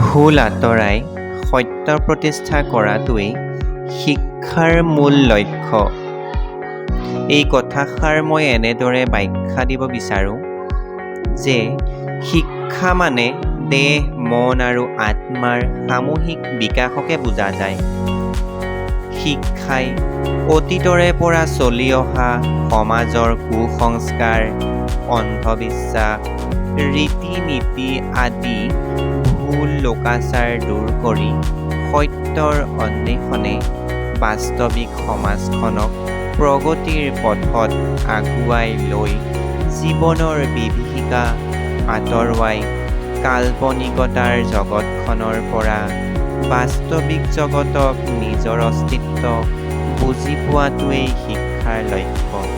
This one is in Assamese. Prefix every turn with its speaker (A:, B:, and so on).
A: ভুল আঁতৰাই সত্য প্ৰতিষ্ঠা কৰাটোৱেই শিক্ষাৰ মূল লক্ষ্য। এই কথাষাৰ মই এনেদৰে ব্যাখ্যা দিব বিচাৰোঁ যে শিক্ষা মানে দেহ, মন আৰু আত্মাৰ সামূহিক বিকাশকে বুজা যায়। শিক্ষাই অতীতৰে পৰা চলি অহা সমাজৰ কুসংস্কাৰ, অন্ধবিশ্বাস, ৰীতি-নীতি আদি ভুল লোকাচাৰ দূৰ কৰি সত্যৰ অন্বেষণে বাস্তৱিক সমাজখনক প্ৰগতিৰ পথত আগুৱাই লৈ জীৱনৰ বিভীষিকা আঁতৰোৱাই কাল্পনিকতাৰ জগতখনৰ পৰা বাস্তৱিক জগতক নিজৰ অস্তিত্ব বুজি পোৱাটোৱেই শিক্ষাৰ লক্ষ্য।